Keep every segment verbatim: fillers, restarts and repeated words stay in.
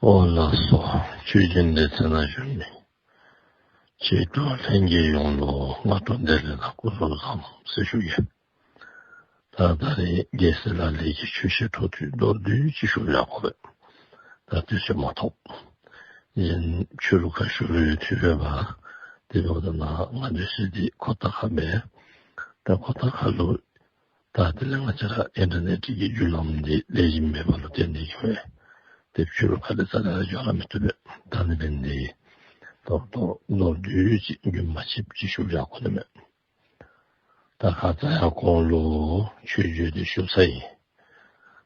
འོ་ལགས་སོ། ཆོས་སྦྱིན་སྡེ་ཚན་ནང་བཞུགས་མི་ཆོས་གྲོགས་ལྷན་རྒྱས་ཡོངས་ལུ་སྔ་དྲོ་བདེ་ལེགས་དང་སྐུ་གཟུགས་བཟང་ཟེར་ཞུ་གེ། ད་ད་རེས་རྒྱལ་སྲས་ལག་ལེན་གྱི་ཆོས་བཤད་འཕྲོ་མཐུད་མདོར་བསྡུས་ཅིག་ཞུ་ཡ་གོ་བས། ད་དུས་ཚོད་མ་ཐོབ། གཞན་ཆོས་ལུ་ཁ་ཞུ་རུང་ཡང་འཐུས་ཡོདཔ་དེ་འབདཝ་ད་ནཱ་ང་སྡོད་ས་འདི་ཁོ་ཐང་ཁ་མས། ད་ཁོ་ཐང་ཁ་ལུ་ད་དེ་ལས་ང་བཅས་ར་ཨིན་ཊར་ནེཊ་གི་བརྒྱུད་ལམ་འདི་ལེགས་ཤོམ་མེད་པ་ལུ་བརྟེན་ཏེ་གིས་སྦེ་ཏེ་ཆོས་ལུ་ཁ་ལས་རྩ་ལས་ར་འགྱོ་ར་མི་བཏུབ་པས། ད་ནི་འབད་ནི་འདི་ད་ལྟོ་མདོར་བསྡུས་ཅིག་རྒྱུན་མ་ཆདཔ་ཅིག་ཞུ་བཞག་དགོ་ནི་མས། ད་ཁ་ཙ་ཡང་གོང་ལུ་ཆོས་བརྗོད་འདི་ཞུ་ཚར་ཡི།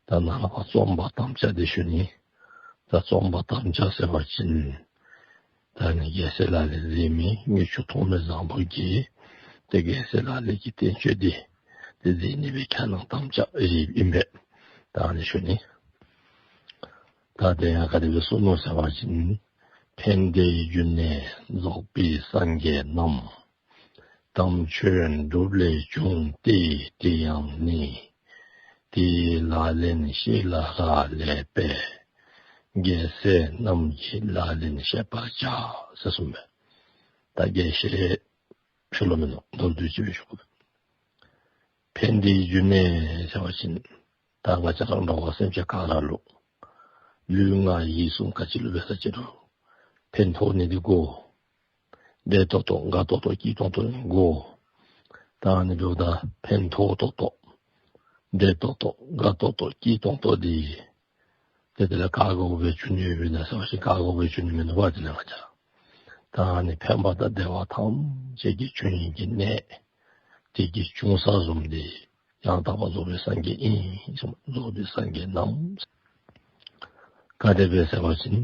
ད་ནཱ་ལས་ཕར་རྩོམ་པར་དམ་བཅའ་འདི་ཞུ་ནི། ད་རྩོམ་པར་དམ་བཅའ་ཟེར་བ་ཅིན་ད་ནི་རྒྱལ་སྲས་ལག་ལེན་མཛད་མི་དངུལ་ཆུ་ཐོགས་མེད་བཟང་པོ་གིས་ཏེ་རྒྱལ་སྲས་ལག་ལེན་གྱི་བསྟན་བཅོས་འདི་ཏེ་མཛད་ནི་སྦེ་ཁས་བླངས་དམ་བཅའ་བཞེསཔ་ཨིན་པས། ད་ནི་ཞུ་ནི། ད་དེ་ཡང་ག་དེ་སྦེ་གསུངས་ནུག་ཟེར་བ་ཅིན། ཕན་བདེའི་རྒྱུ་ནི་རྫོགས་པའི་སངས་རྒྱས་རྣམས། དམ་ཆོས་སྒྲུབ་ལས་བྱུང་སྟེ་དེ་ཡང་ནི། དེའི་ལག་ལེན་ཤེས་ལ་རག་ལས་པས། རྒྱལ་སྲས་རྣམས་ཀྱི་ལག་ལེན་བཤད་པར་བྱ། ཟེར་གསུངས་པས། ད་རྒྱས་བཤད་ཞུ་ལོང་མིན་ནུག། མདོར་བསྡུས་ཅིག་སྦེ་ཞུ་དགོ་པས། ཕན་བདེའི་རྒྱུ་ནི་ཟེར་བ་ཅིན་ད་ང་བཅས་ར་འགྲོ་བ་སེམས་ཅན་ག་ར་ལུ་ལུས་ངག་ཡིད་གསུམ་ག་ཅི་ལུ་འབད་ས་ཅི་རུང་ཕན་ཐོགས་ནི་འདི་དགོ། བདེ་ཏོག་ཏོ་དགའ་ཏོག་ཏོ་སྐྱིད་ཏོང་ཏོ་དགོ། ད་ཨ་ནི་འབདཝ་ད་ཕན་ཐོགས་ཏོག་ཏོ་བདེ་ཏོག་ཏོ་དགའ་ཏོག་ཏོ་སྐྱིད་ཏོང་ཏོ་འདི་ཏེ་དེ་ལས་ག་དགོ་པའི་རྒྱུ་ནི་ཡོདཔ་ཨིན་ན་ཟེར་བ་ཅིན་ག་དགོ་པའི་རྒྱུ་ནི་མིན་འདུག་པ། དེ་ལས་ང་བཅས་ར་ད་ཨ་ནི་ཕན་པ་དང་བདེ་བ་ཐམས་ཅད་ཀྱི་རྒྱུ་ཡོན་གྱི་གནས་དེ་གི་འབྱུང་ས་བཟུམ་འདི་ཡང་དག་པར་རྫོགས་པའི་སངས་རྒྱས་ཨིན། རྫོགས་པའི་སངས་རྒྱས་རྣམས། ག་དེ་སྦེ་ཟེར་བ་ཅིན་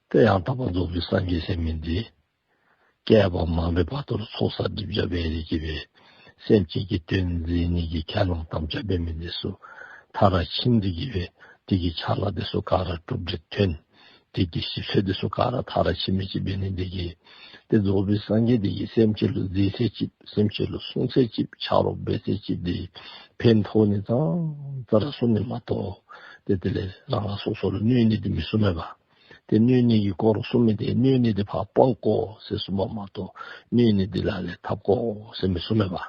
ཏེ་ཡང་དག་པར་རྫོགས་པའི་སངས་རྒྱས་ཟེར་མི་འདི་བསྐལ་པ་མང་པོའི་བར་དུ་ལུ་ཚོགས་བསགས་སྒྲིབ་སྦྱང་འབད་དེ་གིས་སྦེ་སེམས་ཅན་གྱི་དོན་མཛད་ནི་གི་ཁས་བླངས་དམ་བཅའ་འབད་མི་འདི་ཚུ་མཐར་ཕྱིན་ཏེ་གིས་སྦེ་དེ་གི་ཆ་ལག་འདི་ཚུ་ག་ར་གྲུབ་འབྲས་ཐོན། དེ་གི་ཞིབ་འཚོལ་འདི་ཚུ་ག་ར་མཐར་ཕྱིན་མི་ཅིག་འབད་ནི་འདི་གིས་ཏེ་རྫོགས་པའི་སངས་རྒྱས་འདི་གིས་སེམས་ཅན་ལུ་མཛད་ཚད་ཅིག་སེམས་ཅན་ལུ་གསུང་ཚད་ཅིག་ཆ་རོགས་འབད་ཚད་ཅིག་འདི་ཕན་ཐོགས་ནི་ཙང་ཙ་ར་གསུང་ནི་མ་གཏོགས་ཏེ་དེ་ལས་རང་རང་སོ་སོ་ལུ་གནོད་ནི་འདི་མི་གསུང་མས་པ། ཏེ་གནོད་ནི་གི་སྐོར་གསུང་མི་འདི་གནོད་ནི་འདི་ཕར་སྤང་དགོ་ཟེར་གསུངམ་མ་གཏོགས་གནོད་ནི་འདི་ལག་ལེན་འཐབ་དགོ་ཟེར་མི་གསུང་མས་པ།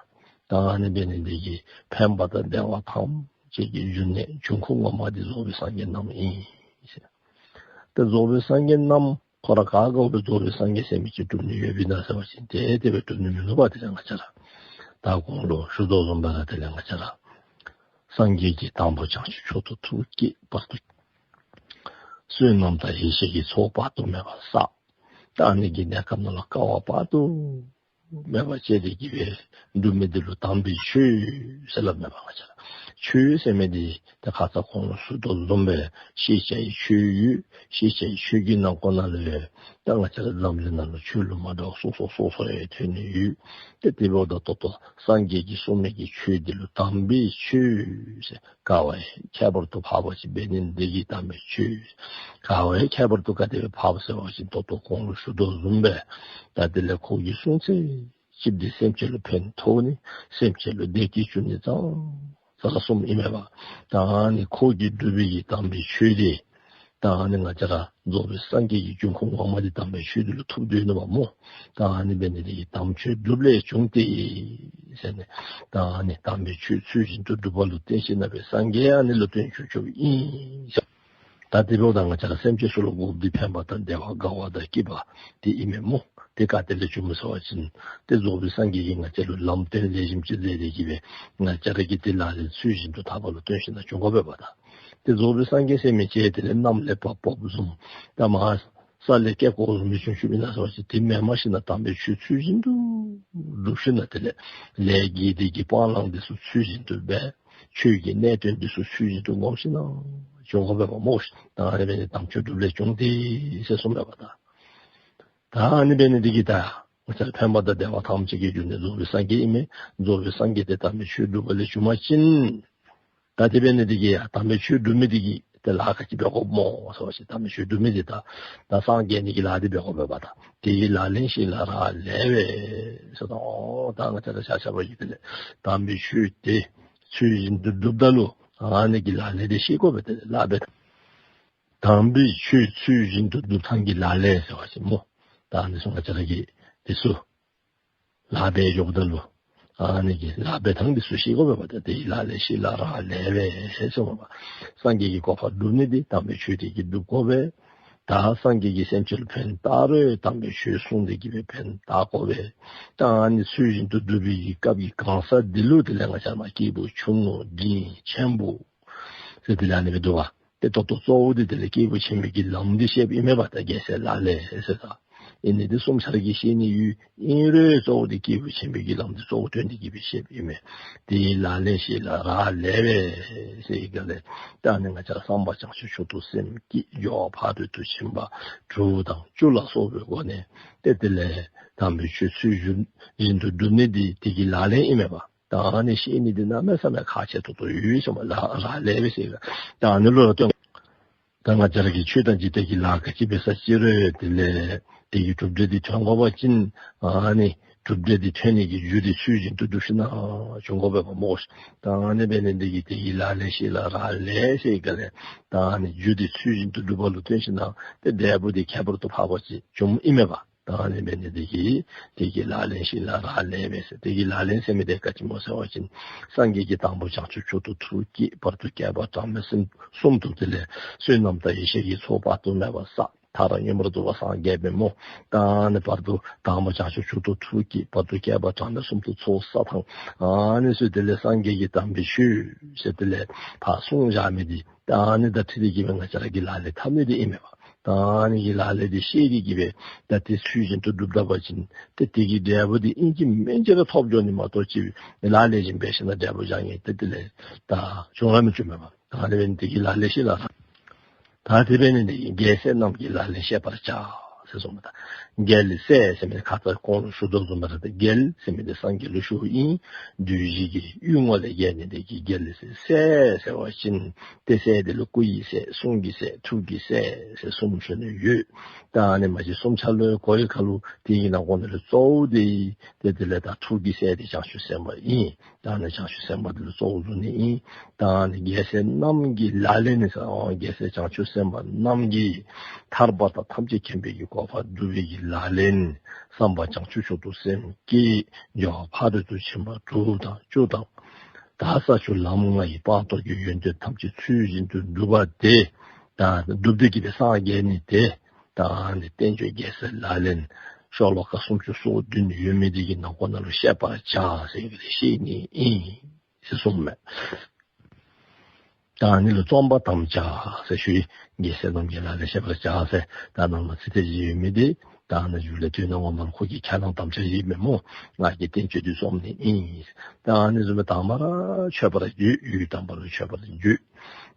ད་ཨ་ནི་འབད་ནི་འདི་གིས་ཕན་པ་དང་བདེ་བ་ཐམས་ཅད་ཀྱི་རྒྱུ་གནས་འབྱུང་ཁུངས་ངོ་མ་འདི་རྫོགས་པའི་སངས་རྒྱས་རྣམས་ཨིན། ཏེ་རྫོགས་པའི་སངས་རྒྱས་རྣམས་ཁོ་ར་ག་དགོ་པའི་རྫོགས་པའི་སངས་རྒྱས་ཟེར་མི་ཅིག་སྒྲུབ་ནི་ཡོདཔ་ཨིན་ན་ཟེར་བ་ཅིན་ཏེ་དེ་སྦེ་སྒྲུབ་ནི་མིན་འདུག་པ། དེ་ལས་ང་བཅས་ར་ད་གོང་ལུ་ཞུ་དོ་བཟུམ་སྦེ་ར་དེ་ལས་ང་བཅས་ར་སངས་རྒྱས་ཀྱིས་དང་པོ་བྱང་ཆུབ་མཆོག་ཏུ་ཐུགས་བསྐྱེད་བར་དུ་བསོད་ནམས་དང་ཡེ་ཤེས་ཀྱི་ཚོགས་དཔག་ཏུ་མེད་པ་བསགས། ད་ཨ་ནི་གི་གནས་སྐབས་ནང་ལུ་དཀའ་བ་དཔག་ཏུ་མེད་པ་སྤྱད་དེ་གིས་སྦེ་སྒྲུབ་མི་འདི་ལུ་དམ་པའི་ཆོས་ཟེར་སླབ་མས་པ། ང་བཅས་ར་ཆོས་ཟེར་མི་འདི་ད་ཁ་ཙ་གོང་ལུ་ཞུ་དོ་བཟུམ་སྦེ་ཤེས་བྱའི་ཆོས་ཡོད། ཤེས་བྱའི་ཆོས་ཀྱི་ནང་ཁོངས་ནང་ལུ་ཡང་ད་ང་བཅས་ར་འཛམ་གླིང་ནང་ལུ་ཆོས་ལུགས་མ་འདྲཝ་སོ་སོ་སོ་སོ་ཡང་ཐོན་ནི་ཡོད། ཏེ་དེ་འབདཝ་ད་ད་ལྟོ་སངས་རྒྱས་ཀྱིས་གསུངས་མི་གི་ཆོས་འདི་ལུ་དམ་པའི་ཆོས་ཟེར། ག་བ་ཡང་ཁྱད་པར་དུ་འཕགས་པ་ཅིག་འབད་ནི་འདི་གིས་དམ་པའི་ཆོས། ག་བ་ཡང་ཁྱད་པར་དུ་ག་དེ་སྦེ་འཕགས་པ་ཟེར་བ་ཅིན་ད་ལྟོ་གོང་ལུ་ཞུ་དོ་བཟུམ་སྦེ་ད་དེ་ལས་ཁོ་གིས་གསུང་ཚད་ཅིག་འདི་སེམས་ཅན་ལུ་ཕན་ཐོགས་ནི་སེམས་ཅན་ལུ་བདེ་སྐྱིད་བྱུང་ནི་ཙང་ཙ་ར་གསུངམ་ཨིན་མས་པ། ད་ཨ་ནི་ཁོ་གིས་སྒྲུབ་པའི་གི་དམ་པའི་ཆོས་འདི་ད་ཨ་ནི་ང་བཅས་ར་རྫོགས་པའི་སངས་རྒྱས་ཀྱི་འབྱུང་ཁུངས་ངོ་མ་འདི་དམ་པའི་ཆོས་འདི་ལུ་ཐུག་སྡོད་ནུག་པ་སྨོ། ད་ཨ་ནི་འབད་ནི་འདི་གིས་དམ་ཆོས་སྒྲུབ་ལས་བྱུང་སྟེ་ཟེར་ནི། ད་ཨ་ནི་དམ་པའི་ཆོས་ཚུལ་བཞིན་དུ་སྒྲུབ་པ་ལུ་བརྟེན་ཞིནམ་ལས་སངས་རྒྱས་ཨ་ནི་ལུ་བརྟེན་བྱུང་བྱུངམ་ཨིན། ད་དེ་འབདཝ་ད་ང་བཅས་ར་སེམས་ཅན་ཚུ་ལུ་དགོཔ་འདི་ཕན་པ་དང་བདེ་བ་དགའ་བ་དང་སྐྱིད་པ་འདི་ཨིན་མས་སྨོ། དེ་ག་ཏེ་ལས་བྱུངམ་སྨོ་ཟེར་བ་ཅིན་ཏེ་རྫོགས་པའི་སངས་རྒྱས་ཀྱིས་ང་བཅས་ལུ་ལམ་སྟོན་ལེགས་ཤོམ་ཅིག་མཛད་དེ་གིས་སྦེ་ང་བཅས་ར་གིས་དེ་ལག་ལེན་ཚུལ་བཞིན་དུ་འཐབ་པ་ལུ་བརྟེན་ཞིནམ་ལས་བྱུང་དགོ་པས་པ། ད་ཏེ་རྫོགས་པའི་སངས་རྒྱས་ཟེར་མི་ཅིག་དེ་ལས་གནམ་ལས་ཕར་བབས་བཟུམ་ད་མར་ས་ལས་སྐྱེ་དགོཔ་བཟུམ་སྦེ་བྱུང་བྱུངམ་ཨིན་ན་ཟེར་བ་ཅིན་དེ་མེན་མ་ཤེས་ན་དམ་པའི་ཆོས་ཚུལ་བཞིན་དུ་སྒྲུབ་ཞིནམ་ལས་དེ་ལས་ལས་ཀྱི་དེ་གི་སྤང་བླང་འདི་ཚུ་ཚུལ་བཞིན་དུ་འབད། ཆོས་ཀྱི་གནད་དོན་འདི་ཚུ་ཚུལ་བཞིན་དུ་ངོམས་ཞིནམ་ལས་བྱུང་དགོ་པས་པ་སྨོ། ད་ཨ་ནི་འབད་ནི་དམ་ཆོས་སྒྲུབ་ལས་བྱུང་སྟེ་ཟེར་གསུངས་པས་པ། ད་ད་ཨ་ནི་འབད་ནི་འདི་གིས་ད་ང་བཅས་ཕན་པ་དང་བདེ་བ་ཐམས་ཅད་ཀྱི་རྒྱུ་ནི་རྫོགས་པའི་སངས་རྒྱས་ཨིན་མས། རྫོགས་པའི་སངས་རྒྱས་དེ་དམ་པའི་ཆོས་སྒྲུབ་པ་ལས་བྱུངམ་ཅིན་ད་དེ་འབད་ནི་འདི་གིས་ཡང་དམ་པའི་ཆོས་སྒྲུབ་མི་འདི་གིས་ཏེ་ལཱ་ག་ཅི་འབད་དགོཔ་སྨོ་ཟེར་བ་ཅིན་དམ་པའི་ཆོས་སྒྲུབ་མི་འདི་ད་ད་སངས་རྒྱས་ནི་གི་ལཱ་འདི་འབད་དགོ་པས་པ། ད་དེའི་ལག་ལེན་ཤེས་ལ་རག་ལས་པས་ཟེར་ད་ད་ང་བཅས་ར་ཆ་ཁྱབ་ཀྱིས་དེ་ལས་དམ་པའི་ཆོས་དེ་ཚུལ་བཞིན་དུ་སྒྲུབ་ད་ལུ་ཨ་ནི་གི་ལག་ལེན་འདི་ཤེས་དགོ་པས། དེ་ལས་ལཱ་འབད། དམ་པའི་ཆོས་ཚུལ་བཞིན་དུ་སྒྲུབ་ཐངས་ཀྱི་ལག་ལེན་ཟེར་བ་ཅིན་སྨོ། ད་ཨ་ནི་ཚུ་ང་བཅས་ར་གིས་འདི་ཚུ་ལཱ་འབད་འགྱོཝ་ད་ལུ་ཨ་ནི་གི་ལཱ་འབད་ཐངས་འདི་ཚུ་ཤེས་དགོ་པས་པ། ད་དེ་ལག་ལེན་ཤེས་ལ་རག་ལས་པས་ཟེར་སྨོ་པ། སངས་རྒྱས་ཀྱི་གོ་འཕང་སྒྲུབ་ནི་འདི་དམ་པའི་ཆོས་འདི་གིས་སྒྲུབ་དགོ་པས། ད་སངས་རྒྱས་ཀྱིས་སེམས་ཅན་ལུ་ཕན་བཏགས་རུང་དམ་པའི་ཆོས་གསུངས་ཏེ་གིས་སྦེ་ཕན་བཏགས་དགོ་པས། ད་ཨ་ནི་ཚུལ་བཞིན་དུ་སྒྲུབ་པའི་གི་སྐབས་ཀྱི་གང་ཟག་འདི་ལུ་དེ་ལས་ང་བཅས་ར་མ་སྐྱེས་བུ་ཆུང་ངུ་འབྲིང་ཆེན་པོ་ཟེར་དེ་ལས་ཨ་ནི་སྦེ་འདུག་པ། ཏེ་ད་ལྟོ་གཙོ་བོ་འདི་དེ་ལས་སྐྱེས་བུ་ཆེན་པོའི་གི་ལམ་འདི་བཤདཔ་ཨིན་མས་པ། ད་རྒྱལ་སྲས་ལག་ལེན་ཟེར་ད་ཨིན་ནི་འདི་གསུམ་ཆ་ར་གིས་ཤེས་ནི་ཡོད། ཨིན་རུང་གཙོ་བོ་འདི་སྐྱེས་བུ་ཆེན་པོའི་གི་ལམ་འདི་གཙོ་བོ་བཏོན་ཏེ་གིས་སྦེ་བཤདཔ་ཨིན་མས། དེའི་ལག་ལེན་ཤེས་ལ་རག་ལས་པས་ཟེར་བའི་སྐབས་ལས་ད་ཨ་ནི་ང་བཅས་ར་བསམ་པ་བྱང་ཆུབ་མཆོག་ཏུ་སེམས་བསྐྱེད། སྦྱོར་བ་ཕ་རོལ་ཏུ་ཕྱིན་པ་དྲུག་དང་བཅུ་ལ་སོགས་པའི་སྒོ་ནས་ཏེ་དེ་ལས་དམ་པའི་ཆོས་ཚུལ་བཞིན་དུ་སྒྲུབ་ནི་འདི་དེ་གི་ལག་ལེན་ཨིན་མས་པ། ད་ཨ་ནི་ཤེས་ནི་འདི་གནམ་མེད་ས་མེད་ཁག་ཆེ་ཏོག་ཏོ་ཡོད་ཟེར་སྨོ། ལག་རག་ལས་པས་ཟེར། ད་ཨ་ནི་ལུ་ར་ལྟོས། ད་ང་བཅས་ར་གིས་ཆོས་དང་འཇིག་རྟེན་གྱི་ལཱ་ག་ཅི་འབད་ས་ཅི་རུང་དེ་ལས་དེ་གི་གྲུབ་འབྲས་འདི་ཐོན་དགོ་པ་ཅིན་ཨ་ནི་གྲུབ་འབྲས་འདི་ཐོན་ནི་གི་རྒྱུ་འདི་ཚུལ་བཞིན་དུ་སྒྲུབ་ཞིན་ན་འབྱུང་དགོ་པས་པ་སྨོ། ད་ཨ་ནི་འབད་ནི་འདི་གིས་དེ་གི་ལག་ལེན་ཤེས་ལ་རག་ལས་ཟེར་བའི་སྐབས་ལས་ད་ཨ་ནི་རྒྱུ་འདི་ཚུལ་བཞིན་དུ་སྒྲུབ་པ་ལུ་བརྟེན་ཞིན་ན་ཏེ་འབྲས་བུ་འདི་ཁྱད་པར་དུ་འཕགས་པ་ཅིག་འབྱུངམ་ཨིན་མས་པ། ད་ཨ་ནི་འབད་ནི་འདི་གིས་དེ་གི་ལག་ལེན་ཤེས་ལ་རག་ལས་པས་ཟེར། དེ་གི་ལག་ལེན་ཟེར་མི་འདི་ག་ཅི་སྨོ་ཟེར་བ་ཅིན་སངས་རྒྱས་ཀྱིས་དང་པོ་བྱང་ཆུབ་མཆོག་ཏུ་ཐུགས་བསྐྱེད། བར་དུ་བསྐལ་པ་གྲངས་མེད་གསུམ་གསུམ་དུ་དེ་ལས་བསོད་ནམས་དང་ཡེ་ཤེས་ཀྱི་ཚོགས་དཔག་ཏུ་མེད་པ་བསགས། མཐར་མངོན་པར་རྫོགས་པར་སངས་རྒྱས་པས་སྨོ། ད་ཨ་ནི་བར་དུ་དང་པོ་བྱང་ཆུབ་མཆོག་ཏུ་ཐུགས་བསྐྱེད། བར་དུ་བསྐལ་པ་གྲངས་མེད་གསུམ་དུ་ཚོགས་བསགས་ཐངས་ཨ་ནི་ཚུ་དེ་ལས་སངས་རྒྱས་ཀྱིས་དམ་པའི་ཆོས་ཟེར་དེ་ལས་ཕར་གསུངས་བཞག་མི་འདི་ད་ཨ་ནི་དང་འཁྲིལ་ཏེ་གིས་སྦེ་ང་བཅས་ར་གིས་ལག་ལེན་འཐབ་ནི་འདི་ཨིན་མས་པ། ད་ཨ་ནི་གི་ལག་ལེན་འདི་ཤེས་ཏེ་གིས་སྦེ་ད་དེ་ཚུལ་བཞིན་དུ་སྒྲུབ་ད་པ་ཅིན་ཏེ་དེ་གི་འབྲས་བུ་འདི་ཨིན་ཅི་མིན་ཅི་ར་ཐོབ་འགྱོ་ནི་མ་གཏོགས་ཅིག་ལག་ལེན་ཅིག་འབད་ཞིན་ན་འབྲས་བུ་བཞག་ནི་ཏེ་དེ་ལས་ད་བྱུང་ར་མི་བྱུང་མས་པ། ད་ཨ་ནི་འབད་ནི་དེ་གི་ལག་ལེན་ཤེས་ལ་རག། ད་དེ་འབད་ནི་འདི་གིས་རྒྱལ་སྲས་རྣམས་ཀྱི་ལག་ལེན་བཤད་པར་བྱ་ཟེར་གསུངསམ་ད། རྒྱལ་སྲས་ཟེར་མི་འདི་ཁ་ཙ་གོང་ལུ་ཞུ་དོ་བཟུམ་སྦེ་ར་ཏེ་རྒྱལ་ཟེར་མི་འདི་སངས་རྒྱས་ལུ་ཞུཝ་ཨིན། བདུད་བཞི་གི་གཡུལ་ངོ་ལས་རྒྱལ་ནི་འདི་གིས་རྒྱལ་སྲས། སྲས་ཟེར་བ་ཅིན་ཏེ་སྲས་འདི་ལུ་སྐུ་ཡི་སྲས། གསུང་གི་སྲས། ཐུགས་ཀྱི་སྲས་ཟེར་གསུམ་ཞུ་ནི་ཡོད། ད་ཨ་ནི་མ་གཞི་གསུམ་ཆ་ལུ་གོ་བའི་ཁར་ལུ་དེ་གི་ནང་ཁོངས་ནང་ལུ་གཙོ་བོ་འདི་ཏེ་དེ་ལས་ད་ཐུགས་ཀྱི་སྲས་འདི་བྱང་ཆུབ་སེམས་དཔའ་ཨིན། ད་ཨ་ནི་བྱང་ཆུབ་སེམས་དཔའ་འདི་ལུ་གཙོ་བོ་བཟུང་ནི་ཨིན། ད་ཨ་ནི་རྒྱལ་སྲས་རྣམས་ཀྱི་ལག་ལེན་ནི་ཟེར་ཨོ་རྒྱལ་སྲས་བྱང་ཆུབ་སེམས་དཔའ་རྣམས་ཀྱིས་ཐར་པ་དང་ཐམས་ཅད་མཁྱེན་པའི་གི་གོ་འཕང་སྒྲུབ་པའི་གི་ལག་ལེན་བསམ་པ་བྱང་ཆུབ་མཆོག་ཏུ་སེམས་བསྐྱེད། སྦྱོར་བ་ཕ་རོལ་ཏུ་ཕྱིན་པ་དྲུག་དང་བཅུ་དང་ད་ས་བཅུ་ལམ་ལྔ་ཡི་སྤངས་རྟོགས་ཀྱི་ཡོན་ཏན་ཐམས་ཅད་ཚུལ་བཞིན་དུ་སྒྲུབ་པ་དེ་ད་སྒྲུབ་སྟེ་གིས་སྦེ་སངས་རྒྱས་ནི་དེ་ད་ཨ་ནི་བསྟན་བཅོས་རྒྱལ་སྲས་ལག་ལེན་ཤོ་ལོ་ཀ་སུམ་ཅུ་སོ་བདུན་ཡོད་མི་འདི་གི་ནང་ཁོངས་ནང་ལུ་བཤད་པར་བྱ་ཟེར་བའི་གི་བཤད་ནི་ཨིན་ཟེར་གསུངསམ་མས། ད་ཨ་ནི་ལུ་རྩོམ་པར་དམ་བཅའ་ཟེར་ཞུ་ཡི། རྒྱལ་སྲས་རྣམས་ཀྱི་ལག་ལེན་བཤད་པར་བྱ་ཟེར་ད་ནང་ན་ཚིག་དེ་ཅིག་ཡོད་མི་འདི་ད་ཨ་ནི་མཇུག་ལས་དོན་ངོ་མ་ལུ་ཁོ་གིས་ཁས་བླངས་དམ་བཅའ་ཡོད་མི་སྨོ། ང་གིས་བསྟན་བཅོས་འདི་རྩོམ་ནི་ཨིན། ད་ཨ་ནི་བཟུམ་སྦེ་དང་པ་ར་མཆོད་པར་བརྗོད། ཡུལ་དམ་པ་ལུ་མཆོད་པར་བརྗོད།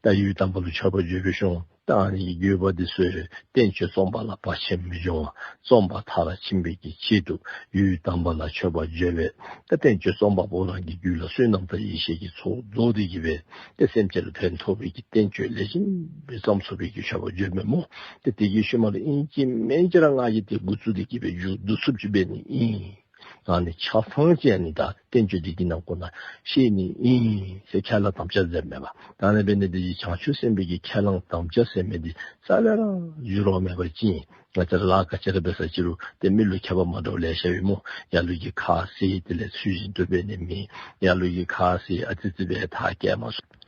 ད་ཡུལ་དམ་པ་ལུ་མཆོད་པར་བརྗོད་པའི་ཤུལ་ད་ཨ་ནི་གི་བརྗོད་པ་འདི་ཚུ་བསྟན་བཅོས་རྩོམ་པ་ལ་བར་ཆད་མི་འབྱུང་བ་རྩོམ་པ་མཐར་ཕྱིན་པའི་གི་ཆེད་དུ་ཡུལ་དམ་པ་ལ་མཆོད་པར་བརྗོད་པས། ད་བསྟན་བཅོས་རྩོམ་པ་པོ་རང་གི་རྒྱུད་ལ་བསོད་ནམས་དང་ཡེ་ཤེས་ཀྱི་ཚོགས་རྫོགས་ཏེ་གིས་སྦེ་ཏེ་སེམས་ཅན་ལུ་ཕན་ཐོགས་པའི་གི་བསྟན་བཅོས་ལེགས་ཤོམ་སྦེ་བརྩམ་ཚུགས་པའི་གི་མཆོད་པར་བརྗོད་མི་སྨོ། ཏེ་དེ་གི་ཤུལ་མ་ལུ་ཨིན་ཅི་མིན་ཅི་ར་ང་གིས་ཏེ་འགོ་བཙུགས་ཏེ་གིས་སྦེ་མཇུག་བསྡུ་ཚུགསཔ་ཅིག་འབད་ནི་ཨིན། ཨ་ནི་ཆ་ཚང་ཅིག་ཨ་ནི་ད་བསྟན་བཅོས་འདི་གི་ནང་ཁོངས་ནང་བཤད་ནི་ཨིན་ཟེར་ཁས་བླངས་དམ་བཅའ་མཛདཔ་མས་པ། ད་ཨ་ནི་འབད་ནི་འདི་གིས་བྱང་ཆུབ་སེམས་དཔའི་གི་ཁས་བླངས་དམ་བཅའ་ཟེར་མི་འདི་རྩ་ལས་ར་བསྒྱུར་བ་མེད་པ་ཅིག་ཨིན། ང་བཅས་ར་ལཱ་ག་ཅི་ར་འབད་ས་ཅི་རུང་ཏེ་མི་ལུ་ཁྱད་པར་མ་འདྲཝ་ལེ་ཤ་ཡོད་སྨོ། ལ་ལུ་གིས་ཁ་བཟེད་དེ་ལས་ཚུལ་བཞིན་དུ་འབད་ནི་མེད། ལ་ལུ་གིས་ཁ་བཟེད་ཨ་ཙི་ཙི་སྦེ་མཐར་སྐྱེལ་མ་ཚུགས།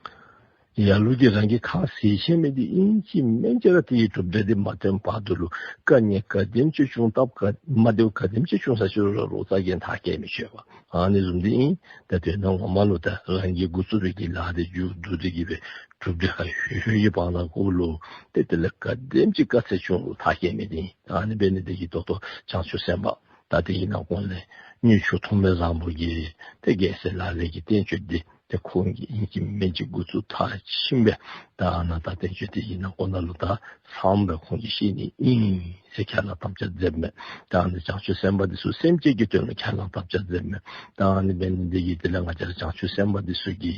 ལ་ལུ་གིས་རང་གི་ཁ་བཟེད་ཆེ་མི་འདི་ཨིན་ཅི་མིན་ཅི་ར་དེའི་གྲུབ་འབྲས་འདི་མ་ཐོན་བར་དུ་ལུ་དཀའ་ངལ་ག་དེམ་ཅིག་བྱུང་སྟབས་ག་མ་བདེཝ་ག་དེམ་ཅིག་བྱུང་ས་ཅི་རུང་ར་རོགས་རྩ་འགེངས་མཐར་སྐྱེལ་མི་ཆོག་པ། ཨ་ནི་བཟུམ་འདི་ཨིན། ད་དོན་ངོ་མ་ལུ་ད་རང་གིས་འགོ་བཙུགས་པའི་གི་ལཱ་འདི་མཇུག་བསྡུ་སྟེ་གིས་སྦེ་གྲུབ་འབྲས་ཁ་ཤོར་ཤོར་གྱི་བར་ན་གུ་ལུ་ཏེ་དེ་ལས་ག་དེམ་ཅིག་དཀའ་ཚེགས་བྱུང་རུང་མཐར་སྐྱེལ་མི་འདི་ཨིན། ཨ་ནི་འབད་ནི་འདི་གིས་ད་ལྟོ་བྱང་ཆུབ་སེམས་དཔའ་ད་དེ་གི་ནང་ཁོངས་ལས་དངུལ་ཆུ་ཐོགས་མེད་བཟང་པོ་གིས་ཏེ་རྒྱལ་སྲས་ལག་ལེན་གྱི་བསྟན་བཅོས་འདི་ཏེ་ཁོང་གིས་ཨིན་ཅི་མིན་ཅི་འགོ་བཙུགས་མཐར་ཕྱིན་པས། ད་ཨ་ནཱ་ད་བསྟན་བཅོས་འདི་གི་ནང་ཁོངས་ནང་ལུ་ད་ཚངམ་སྦེ་ཁོང་གིས་བཤད་ནི་ཨིན་ཟེར་ཁས་བླངས་དམ་བཅའ་མཛདཔ་མས། ད་ཨ་ནི་བྱང་ཆུབ་སེམས་དཔའ་འདི་ཚུ་སེམས་ཅན་གྱི་དོན་ལུ་ཁས་བླངས་དམ་བཅའ་མཛདཔ་མས། ད་ཨ་ནི་འབད་ནི་འདི་གིས་དེ་ལས་ང་བཅས་ར་བྱང་ཆུབ་སེམས་དཔའ་འདི་ཚུ་གི་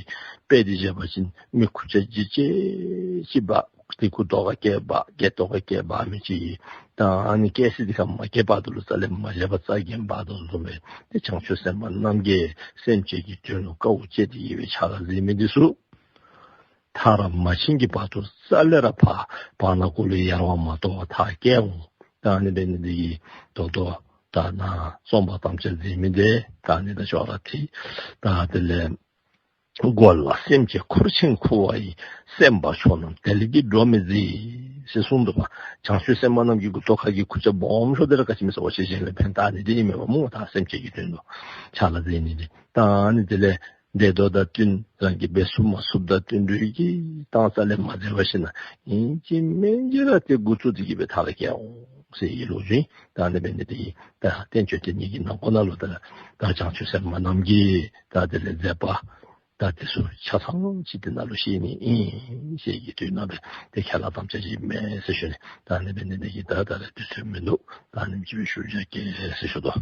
དཔེ་འདི་བཞག་པ་ཅིན་མི་ཁུར་ཆ་ལྗིད་ཅན་ཅིག་འབག། ཏེ་ཁུར་ཏོག་ཁར་བཀལ་འབག་བཀལ་ཏོག་ཁར་བཀལ་འབག་མི་ཅིག་གིས་ད་ཨ་ནི་བཀལ་ས་འདི་ཁར་མ་བཀལ་བར་དུ་ལུ་རྩ་ལས་མ་བཞག་པར་རྩ་འགེངས་འབག་དོ་བཟུམ་སྦེ་ཏེ་བྱང་ཆུབ་སེམས་དཔའ་རྣམས་ཀྱིས་སེམས་ཅན་གྱི་དོན་ལུ་དཀའཝ་སྤྱད་དེ་གིས་སྦེ་ཕྱག་ལཱ་མཛད་མི་འདི་ཚུ་ མཐར་མ་ཕྱིན་གྱི་བར་དུ་རྩ་ལས་ར་ཕར་བར་ན་གུ་ལུ་ཡལ་བ་མ་གཏོགས་མཐར་སྐྱེལ་འོང་། ད་ཨ་ནི་འབད་ནི་འདི་གིས་ད་ལྟོ་ད་ནཱ་རྩོམ་པར་དམ་བཅའ་མཛད་མི་འདི་ད་ཨ་ནི་ད་ཅོག་ར་འཐད། ད་དེ་ལས་འགོ་ལ་སེམས་ཅན་འཁོར་ཕྱིར་འཁོར་བ་ཡི། སེམས་དཔའ་ཕྱོགས་རྣམས་དལ་གྱིས་འགྲོ་མི་མཛད། ཟེར་གསུངས་འདུག་པ། བྱང་ཆུབ་སེམས་དཔའ་རྣམས་ཀྱི་མགུ་ཏོ་ཁ་གི་ཁུར་ཆ་སྦོམ་ཤོས་འདི་ར་ག་ཅི་སྨོ་ཟེར་བ་ཅིན་གཞན་ལུ་ཕན་བཏགས་ནི་འདི་ཨིན་མས་པ་སྨོ། ད་སེམས་ཅན་གྱི་དོན་ལུ་ཕྱག་ལཱ་མཛད་ནི་འདི། ད་ཨ་ནི་དེ་ལས་བདེ་སྡུག་དང་བསྟུན་རང་གིས་འབད་ཚུགས་མ་ཚུགསཔ་དང་བསྟུན་རུང་གི་ཏང་རྩ་ལས་མ་མཛད་པར་ཞིན་ན་ཨིན་ཅི་མིན་ཅི་ར་ཏེ་འགོ་བཙུགས་ཏེ་གི་སྦེ་མཐར་ར་སྐྱེལ་འོང་ཟེར་བའི་ལོ་རྒྱུས་ཨིན། ད་ཨ་ནི་འབད་ནི་འདི་གིས་ད་བསྟན་བཅོས་དེ་ཉིད་ཀྱི་ནང་ཁོ་ན་ལུ་ད་ད་བྱང་ཆུབ་སེམས་དཔའ་རྣམས་ཀྱི་ད་དེ་ལས་མཛད་པ་ད་དེ་ཚུ་ཆ་ཚང་ཅིག་དེ་ནང་ལུ་བཤད་ནི་ཨིན་ཟེར་གྱི་དུས་ནང་སྦེ་ཏེ་ཁས་བླངས་དམ་བཅའ་ཅིག་མས་ཟེར་ཞུ་ནི། ད་ཨ་ནི་འབད་ནི་འདི་གིས་ད་ད་རེས་དུས་ཚོད་མིན་འདུག། ད་ཨ་ནེམ་ཅིག་སྦེ་ཞུ་བཞག་གེ་ཟེར་ཞུ་དོ།